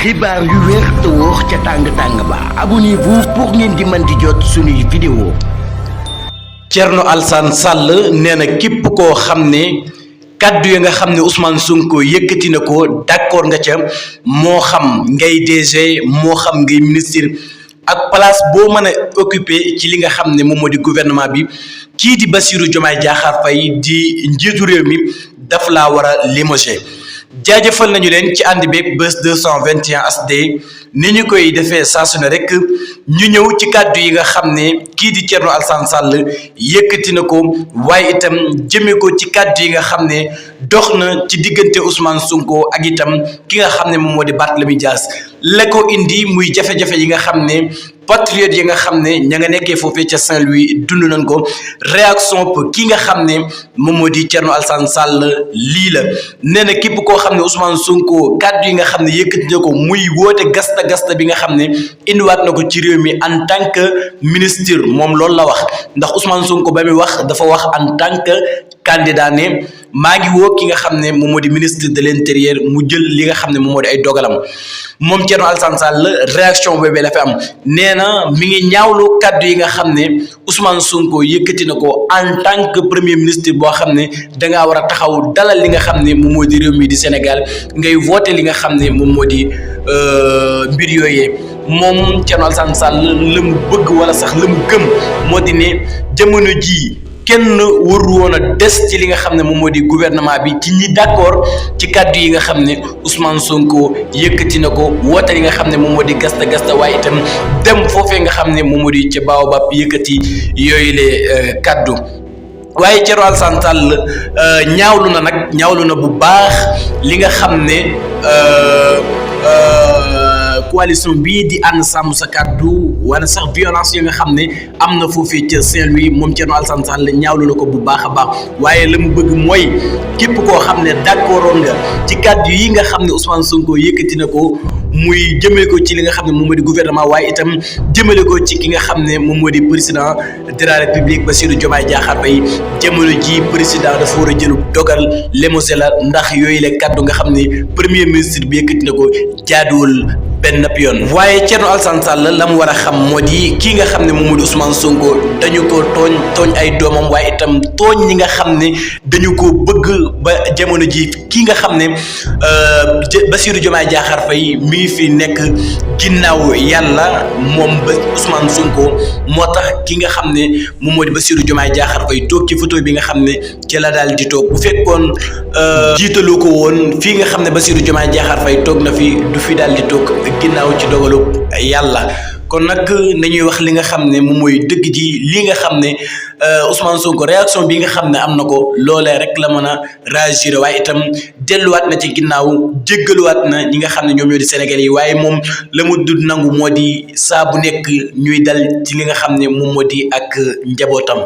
xibaar yu wér te wóor ca tàng ba abonnez-vous pour ngeen di mën di jot suñuy vidéo. Thierno Alassane Sall nee na képp koo xam ne kàddu yi nga xam ne Ousmane Sonko yëkkati na ko d'accord nga ca moo xam ngay DG moo xam ngay ministre ak place boo mën a occupé ci li nga xam ne moom moo di gouvernement bi kii di Bassirou Diomaye Diakhar Faye di njiitu réew mi daf laa war a limogé. jaajëfal nañu leen ci ànd beeg Buzz 221 HD ni ñu koy defee saa su ne rek ñu ñëw ci kàddu yi nga xam ne kii di Thierno Alassane Sall yëkkati na ko waaye itam jëmee ko ci kàddu yi nga xam ne dox na ci diggante Ousmane Sonko ak itam ki nga xam ne moom moo di Barthélémy Dias la ko indi muy jafe-jafe yi nga xam ne patriote yi nga xam ne ña nga nekkee foofee ca Saint-Louis dund nañ ko réaction ki nga xam ne moom moo di Thierno Alassane Sall lii la nee na képp koo xam ne Ousmane Sonko kàddu yi nga xam ne yëkkati na ko muy woote gasta bi nga xam ne indiwaat na ko ci réew mi en tant que ministre moom loolu la wax ndax Ousmane Sonko ba muy wax dafa wax en tant que candidat ne maa ngi woo ki nga xam ne moom moo di ministre de l'intérieur mu jël li nga xam ne moom moo di ay dogalam moom Thierno Alassane Sall réaction boobee la fi am nee na mi ngi ñaawlu kàddu yi nga xam ne Ousmane Sonko yëkkati na ko en tant que premier ministre boo xam ne dangaa war a taxaw dalal li nga xam ne moom moo di réew mi di Sénégal ngay voté li nga xam ne moom moo di mbir yooyee moom Thierno Alassane Sall la mu bëgg wala sax la mu gëm moo di ne jamono jii kenn waru woon a des ci li nga xam ne moom moo di gouvernement bi ci ñi d'accord ci kàddu yi nga xam ne Ousmane Sonko yëkkati na ko woote li nga xam ne moom moo di gasta waaye itam dem foofee nga xam ne moom moo di ca Baobab yëkkati yooyu le kàddu waaye Thierno Alassane Sall ñaawlu na bu baax li nga xam ne coalition bii di ànd sàmm sa kàddu wala sax violence yi nga xam ne am na foofee ca Saint-Louis moom Thierno Alassane Sall ñaawlu na ko bu baax a baax waaye la mu bëgg mooy képp koo xam ne d'accordoon nga ci kàddu yi nga xam ne Ousmane Sonko yëkkati na ko muy jëmale ko ci li nga xam ne moom moo di gouvernement waaye itam jëmale ko ci ki nga xam ne moom moo di président de la République Bassirou Diomaye Diakhar Faye jamono ji président dafa war a jël dogal limogé la ndax yooyu la kàddu nga xam ne premier ministre bi yëkkati na ko jaaduwul benn yoon. waaye Thierno Alassane Sall la mu war a xam moo di kii nga xam ne moom moo di Ousmane Sonko dañu ko tooñ ay doomam waaye itam tooñ ñi nga xam ne dañu ko bëgg ba jamono ji kii nga xam ne Bassirou Diomaye Diakhar Faye mi ngi fi nekk ginnaaw yàlla moom ba Ousmane Sonko moo tax ki nga xam ne moom moo di Bassirou Diomaye Diakhar Faye toog ci photo bi nga xam ne ci la daal di toog bu fekkoon jiitalu ko woon fii nga xam ne Bassirou Diomaye Diakhar Faye toog na fi du fi daal di toog ginnaaw ci dogalu yàlla kon nag nañuy wax li nga xam ne moom mooy dëgg ji li nga xam ne Ousmane Sonko réaction bi nga xam ne am na ko loolee rek la mën a réagir waaye itam delluwaat na ci ginnaaw jéggaluwaat na ñi nga xam ne ñoom ñoo di Sénégalais yi waaye moom la mu dul nangu moo di saa bu nekk ñuy dal ci li nga xam ne moom moo di ak njabootam.